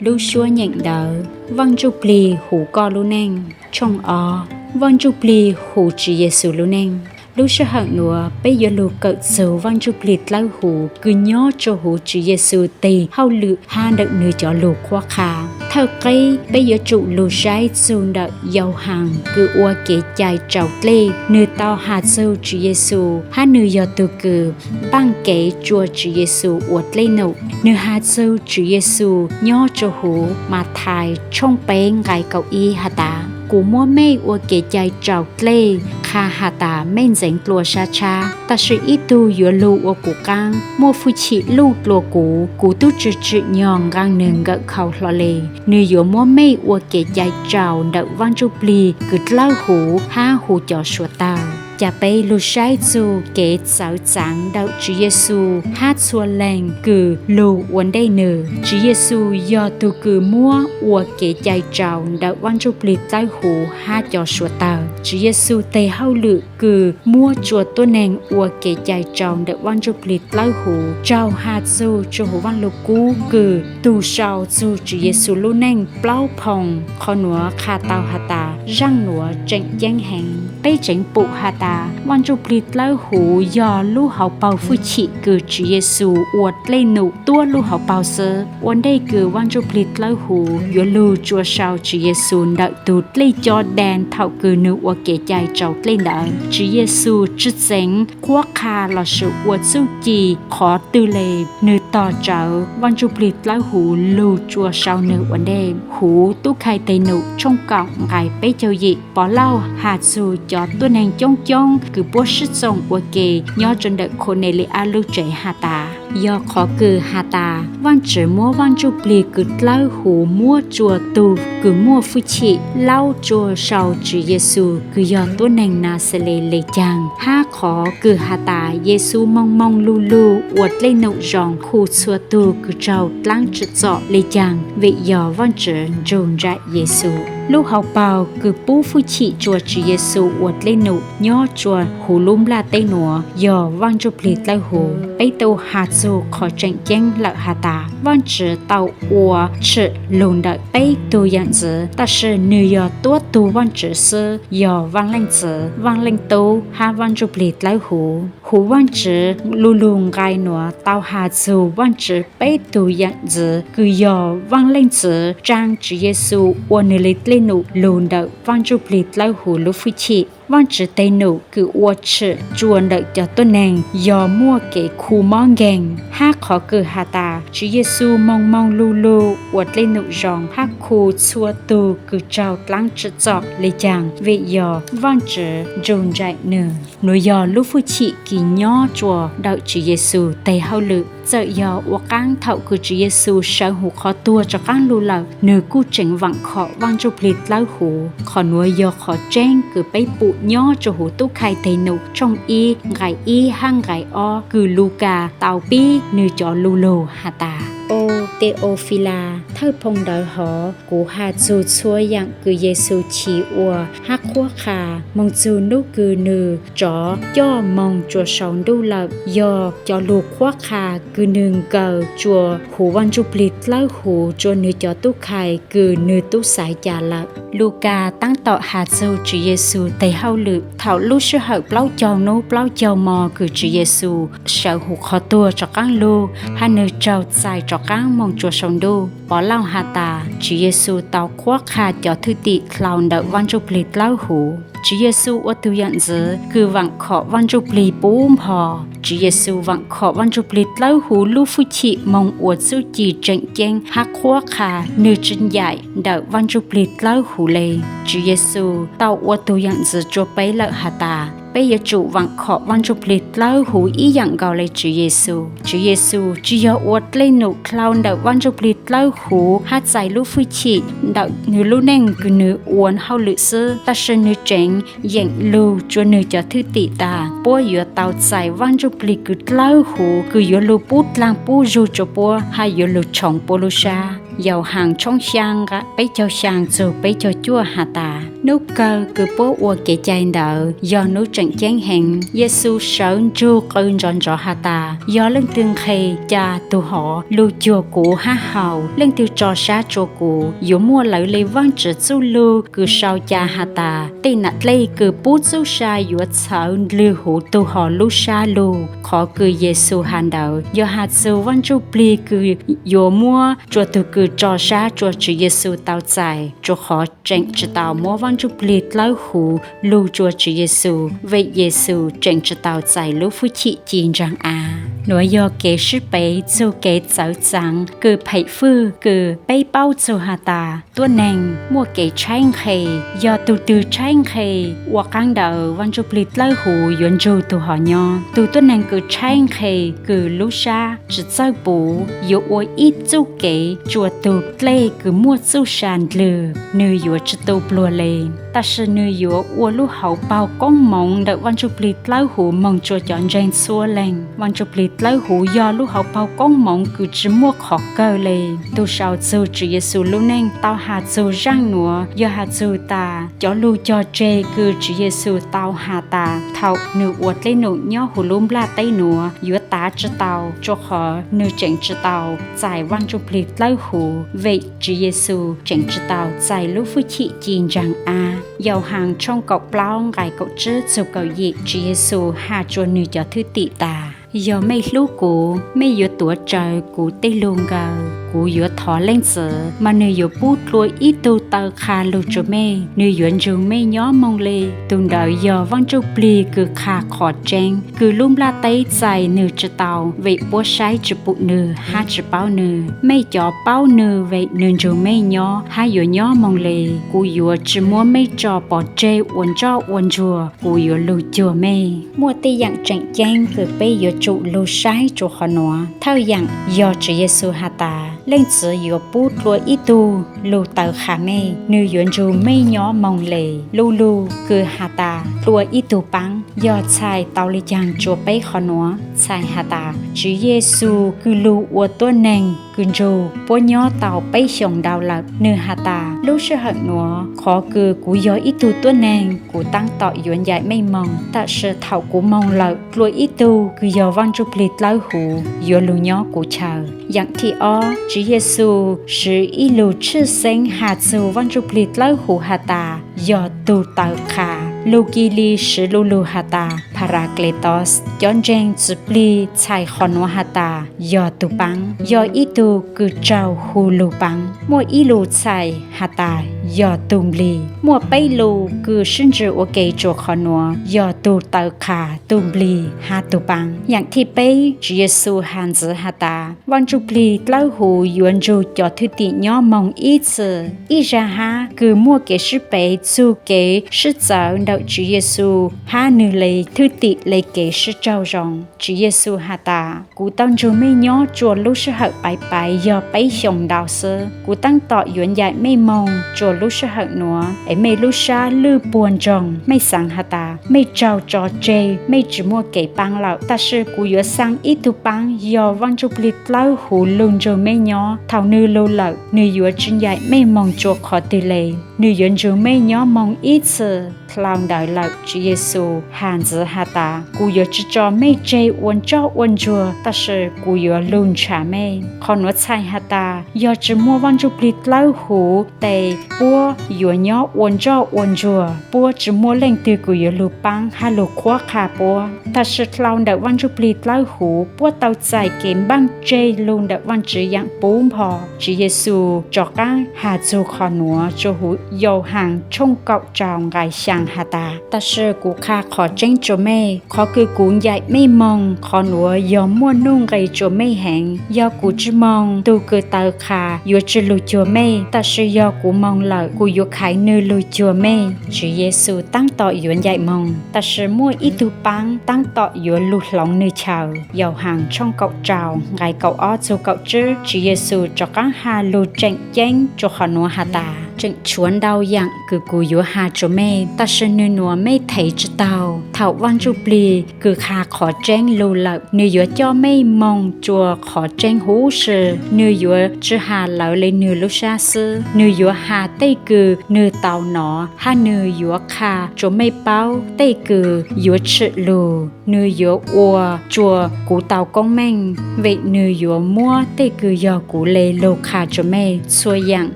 Lub suab nyeem ntawv: Vaj Ntsujplig hu koj lub neej. Tshooj ob: Vaj Ntsujplig hu Tswv Yexus lub neej. Lub sij hawm nuav peb yuav lug kawm txug Vaj Ntsujplig dlawb huv kws nyob rua huv Tswv Yexus teg hauj lwm hab ntawm nwg cov lug qhuab qha. Thawj qeb, peb yuav tsum lug saib txug ntawm Yauhas kws ua kev cai raus dlej, nwg tau has txug Tswv Yexus hab nwg yog tug kws npaaj kev rua Tswv Yexus ua dlej num. Nwg has txug Tswv Yexus nyob rua huv Mathais tshooj peb nqai kaum ib has tas, Kuv muab mej ua kev cai raus dlej qha has tas mej ntxeev dlua sab tshab, tab sis ib tug yuav lug ua kuv qaab, muaj fwj chim luj dlua kuv. Kuv tub tsi tsim nyog nqaa nwg nkawm khau hlo le. Nwg yuav muab mej ua kev cai raus ntawm Vaj Ntsujplig kws dlawb huv hab hu cov suav tawg. Ca peb lug saib txug kev txawv txaav ntawm Tswv Yexus hab txhua leeg kws lug ua ntej nwg. Tswv Yexus yog tug kws muab ua kev cai raus ntawm Vaj Ntsujplig dlawb huv hab cov suav tawg. Tswv Yexus teg hauj lwm kws muab rua tuab neeg ua kev cai raus ntawm Vaj Ntsujplig dlawb huv raug has txug rua huv Vaaj Lug Kub kws tug sau txug Tswv Yexus lub neej plaub phoo. Qhov nuav qha tau has tas zaaj nuav tseem ceeb heev. Peb tseev pum has tas Vaj Ntsujplig dlawb huv yog lub hauv paug fwj chim kws Tswv Yexus ua dlej num tuab lub hauv paug xwb. Ua ntej kws Vaj Ntsujplig dlawb huv yuav lug rua sau Tswv Yexus ntawm tug dlej co da thaum kws nwg ua kev cai raus dlej ntawd, Tswv Yexus tsi txeev qhuab qha lossis ua txuj ci qhov twg le. Nwg tog tsawv Vaj Ntsujplig dlawb huv lug rua sau nwg ua ntej. Huv Tub Khai Teg Num tshooj kaum nqai peb caug yim, Povlauj has txug cov tuab neeg coob coob kws puab sib txoos ua ke nyob rua ntawm Khoneli-ab lub tsev has tas, yog qhov kws has tas Vaajtswv muab Vaj Ntsujplig kws dlawb huv muab rua tug kws muaj fwj chim laub rua sau Tswv Yexus kws yog tuab neeg Naxales le caag, hab qhov kws has tas Yexus moog moog lug lug ua dlej num zoo khu txhua tug kws raug dlaab tsim txom le caag vim yog Vaajtswv nrug nraim Yexus. Lub hauv paug kws pub fwj chim rua Tswv Yexus ua dlej num nyob rua huv lub nplaj teb nuav yog Vaj Ntsujplig dlawb huv. Peb tau has txug qhov tseem ceeb lawm has tas Vaajtswv tau ua tshwm lug ntawm peb tug yam ntxwv, tab sis nwg yog tuab tug Vaajtswv xwb, yog Vaaj Leej Txiv, Vaaj Leej Tub hab Vaj Ntsujplig dlawb huv. Huv Vaajtswv lug lug nqai nuav tau has txug Vaajtswv peb tug yam ntxwv kws yog Vaaj Leej Txiv tsaa Tswv Yexus ua nwg le dlej num lug ntawm Vaj Ntsujplig dlawb huv lub fwj chim. Vaajtswv teg num kws ua tshwm rua ntawm cov tuab neeg yog muaj kev khu mob nkeeg, hab qhov kws has tas Tswv Yexus moog moog lug lug ua dlej num zoo hab khu txhua tug kws raug dlaab tsim txom le caag vim yog Vaajtswv nrug nraim nwg. Nuav yog lub fwj chim kws nyob rua ntawm Tswv Yexus teg hauj lwm. Txawm yog ua qaab thaum kws Tswv Yexus sawv huv qhov tuag rov qaab lug lawm, nwg kuj tseem vaam khom Vaaj Ntsujplig dlawb huv. Qhov nuav yog qhov tseeb kws peb pum nyob rua huv Tub Khai Teg Num tshooj ib nqai ib hab nqai ob kws Lukas tau pib nwg cov lu lug has tas, O Teofilas, thawj phoo ntawd hov, kuv has txug txhua yaam kws Yexus chiv ua hab qhuab qha moog txug nub kws nwg rov coj moog rua sau ntuj lawm. Yog cov lug qhuab qha kws nwg nkaws rua huv Vaaj Ntsujplig dlawb huv rua nwg cov tub khai kws nwg tub xaiv ca lawm. Lukas taab tom has txug Tswv Yexus teg hauj lwm thaum lub sij hawm plaub caug nub plaub caug mo kws Tswv Yexus sawv huv qhov tuag rov qaab lug hab nwg raug txais rov qaab moog rua sau ntuj. Povlauj has tas Tswv Yexus tau qhuab qha cov thwj tim dlhau ntawm Vaaj Ntsujplig dlawb huv. Tswv Yexus ua tug yaam ntxwv kws vaam khom Vaaj Ntsujplig puv npo. Tswv Yexus vaam khom Vaaj Ntsujplig dlawb huv lub fwj chim moog ua txuj ci tseem ceeb hab qhuab qha nwg tsi ncaim ntawm Vaaj Ntsujplig dlawb huv le. Tswv Yexus tau ua tug yaam ntxwv rua peb lawm has tas peb yuav tsum vaam khom Vaaj Ntsujplig dlawb huv ib yaam nkaus le Tswv Yexus. Tswv Yexus tsi yog ua dlej num dlhau ntawm Vaaj Ntsujplig dlawb huv hab txais lub fwj chim ntawm nwg lub neej kws nwg ua hauj lwm xwb, tab sis nwg tseem yeem lug rua nwg cov thwj tim tas puab yuav tau txais Vaaj Ntsujplig kws dlawb huv kws yuav lug pub dlaag pub zug rua puab hab yuav lug tshoov puab lub sab. Yauhas tshooj xyaa nqai peb caug xyaa txug peb caug cuaj has tas Hnub kawg kws puab ua kev cai ntawd yog hnub tseem ceeb heev. Yexus sawv ntsug qw nrov nrov has tas, Yog leej twg nqhes ca tug hov lug cuag kuv hab haus, leej twg tso sab rua kuv, yuav muaj lawv le Vaajtswv txuj lug kws sau ca has tas, Tej nam dlej kws pub txuj sa yuav txhawv ndlwg huv tug hov lub sab lug. Qhov kws Yexus has ntawd yog has txug Vaaj Ntsuj Plig kws yuav muab rua tug kws tso sab rua Tswv Yexus tau txais, rua qhov tseem tsi tau muab Vaaj Ntsuj Plig dlawb huv lug rua Tswv Yexus, vim Yexus tseem tsi tau txais lub fwj chim ci ntsaag av. Nuav yog kev sib pev txug kev txawv txaav kws phem fwj kws peb paub txug has tas, tuab neeg muaj kev tshaib nqhes. Yog tug twg tshaib nqhes, ua qaab ntawd Vaaj Ntsuj Plig dlawb huv yuav nrug tug hov nyob. Tug tuab neeg kws tshaib nqhes kws lub sab tsi txawj puv yuav ua ib txuj kev rua tug dlej kws muaj txuj sa ndlwg, nwg yuav tsi tu pluag le, tab sis nwg yuav ua lub hauv paug koob moov ntawm Vaaj Ntsuj Plig dlawb huv moog rua cov ntseeg txhua leej. Vaaj Ntsuj Plig dlawb huv yog lub hauv paug koob moov kws tsi muaj qhov kawg le. Tug sau txug Tswv Yexus lub neej tau has txug zaaj nuav yog has txug tas cov lug cog tseg kws Tswv Yexus tau has tas thaum nwg ua dlej num nyob huv lub nplaj teb nuav yuav tav tsi tau, rua qhov nwg tseem tsi tau txais Vaaj Ntsuj Plig dlawb huv, vim Tswv Yexus tseem tsi tau txais lub fwj chim ci ntsaag av. Yauhas tshooj kaum plaub nqai kaum tsib txug kaum yim, Tswv Yexus has rua nwg cov thwj tim tas, Yog mej hlub kuv, mej yuav tuav raws kuv tej lug nkaws. Kuv yuav thov Leej Txiv, mas nwg yuav pub dlua ib tug taw qha lug rua mej, nwg yuav nrug mej nyob moog le. Tug ntawd yog Vaaj Ntsuj Plig kws qha qhov tseeb kws lub nplaj teb txais nwg tsi tau, vim puab saib tsi pum nwg hab tsi paub nwg. Mej cov paub nwg vim nwg nrug mej nyob hab yuav nyob moog le. Kuv yuav tsi muab mej tso pov tseg ua ntsoj ua ntsuag, kuv yuav lug cuag mej. Muaj tej yaam tseem ceeb kws peb yuav tsum lug saib rua qhov nuav. Thawj yaam yog Tswv Yexus has tas, Leej Txiv yuav pub dlua ib tug lug taw qha mej, nwg yuav nrug mej nyob moog le. Lub lug kws has tas dlua ib tug paab yog txhais tau le caag rua peb qhov nuav? Txhais has tas Tswv Yexus kws lug ua tuab neeg kws nrug puab nyob tau peb xyoos ntau lawm, nwg has tas, Lub sij hawm nuav qhov kws kuv yog ib tug tuab neeg kuv taab tom yuav ncaim mej moog, tab sis thaum kuv moog lawm dlua ib tug kws yog Vaaj Ntsuj Plig dlawb huv yuav lug nyob kuv chaw. Yaam thib ob, Tswv Yexus swv ib lug tshwj xeeb has txug Vaaj Ntsuj Plig dlawb huv has tas yog tug taw qha. Lug Kilis swv lub lug has tas Parakletos, cov ntseeg txiv plig txhais qhov nuav has tas yog tug paab, yog ib tug kws raug hu lug paab. Muaj ib lug txhais has tas yog tug nplig. Muaj peb lug kws sib ntsws ua ke rua qhov nuav yog tug taw qha, tug nplig hab tug paab. Yaam thib peb, Tswv Yexus has ntxiv has tas Vaaj Ntsuj Plig dlawb huv yuav nrug cov thwj tim nyob moog ib txhis. Ib zag hab kws muaj kev sib pev txug kev sib txawv ntawm Tswv Yexus hab nwg le thwj tim le kev sib raug zoo. Tswv Yexus has tas, Kuv tau nrug mej nyob rua lub sij hawm paiv paiv yog peb xyoos ntau xwb. Kuv taab tom yuav ncaim mej moog rua lub sij hawm nuav, es mej lub sab lwj puag ntsoog. Mej xaav has tas mej raug tso tseg, mej tsi muaj kev paab lawm. Tab sis kuv yuav xaa ib tug paab yog Vaaj Ntsuj Plig dlawb huv lug nrug mej nyob. Thaum nwg lug lawm, nwg yuav tsi ncaim mej moog rua qhov twg le. Nwg yuav nrug mej nyob moog ib txhis dlhau ntawd lawm. Tswv Yexus has ntxiv has tas, Kuv yuav tsi tso mej tseg ua ntsoj ua ntsuag, tab sis kuv yuav lug ntshav mej. Qhov nuav txhais has tas yog tsi muaj Vaaj Ntsuj Plig dlawb huv tes puab yuav nyob ua ntsoj ua ntsuag, puab tsi muaj leej twg kws yuav lug paab hab lug qhuab qha puab. Tab sis dlhau ntawm Vaaj Ntsuj Plig dlawb huv puab tau txais kev npaaj tseg lug ntawm Vaajtswv yaam puv npo. Tswv Yexus rov qaab has txug qhov nuav rua huv Yauhas tshooj kaum rau nqai xyaa has tas, Tab sis kuv qha qhov tseeb rua mej, qhov kws kuv ncaim mej moog, qhov nuav yog muaj nuj nqes rua mej heev. Yog kuv tsi moog, tug kws taw qha yuav tsi lug cuag mej, tab sis yog kuv moog lawm, kuv yuav khaiv nwg lug cuag mej. Tswv Yexus taab tom yuav ncaim moog, tab sis muaj ib tug paab taab tom yuav lug hloov nwg chaw. Yauhas tshooj kaum rau nqai kaum ob txug kaum tsib. Tswv Yexus rov qaab has lug tseem ceeb rua qhov nuav has tas, Tseem tshuav ntau yaam kws kuv yuav has rua mej, tab sis nwg nuav mej thev tsi taug. Thaum Vaaj Ntsuj Plig kws has qhov tseeb lug lawm, nwg yuav coj mej moog rua qhov tseeb huv si. Nwg yuav tsi has lawv le nwg lub sab xwb, nwg yuav has tej kws nwg tau nov, hab nwg yuav qha rua mej paub tej kws yuav tshwm lug. Nwg yuav ua rua kuv tau koob meej, vim nwg yuav muab tej kws yog kuv le lug qha rua mej. Txhua yaam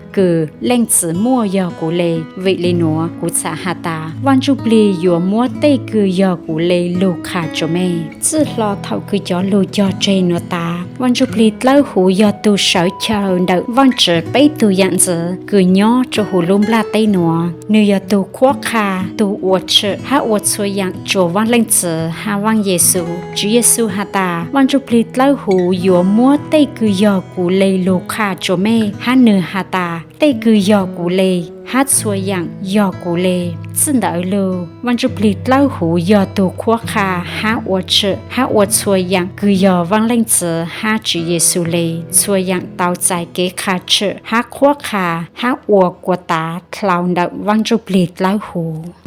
kws Leej Txiv muaj yog kuv le, vim le nuav kuv txhaj has tas Vaaj Ntsuj Plig yuav muab tej kws yog kuv le lug qha rua mej. Txwj hlo thaum kws cov lug cog tseg nuav tas, Vaaj Ntsuj Plig Dlawb Huv yog tug sawv chaw ntawm Vaajtswv peb tug yaam ntxwv kws nyob rua huv lub nplaj teb nuav. Nwg yog tug qhuab qha, tug ua tshwm, hab ua txhua yaam rua Vaaj Leej Txiv hab Vaaj Yexus. Tswv Yexus has tas Vaaj Ntsuj Plig Dlawb Huv yuav muab tej kws yog kuv le lug qha rua mej, hab nwg has tas tej kws yog kuv le, hab txhua yaam yog kuv le. Txij ntawd lug, Vaaj Ntsuj Plig Dlawb Huv yog tug qhuab qha, hab ua tshwm, hab ua txhua yaam kws yog Vaaj Leej Txiv hab Tswv Yexus le. Txhua yaam tau txais kev qha tshwm, hab qhuab qha, hab ua kuas tav dlhau ntawm Vaaj Ntsuj Plig Dlawb Huv.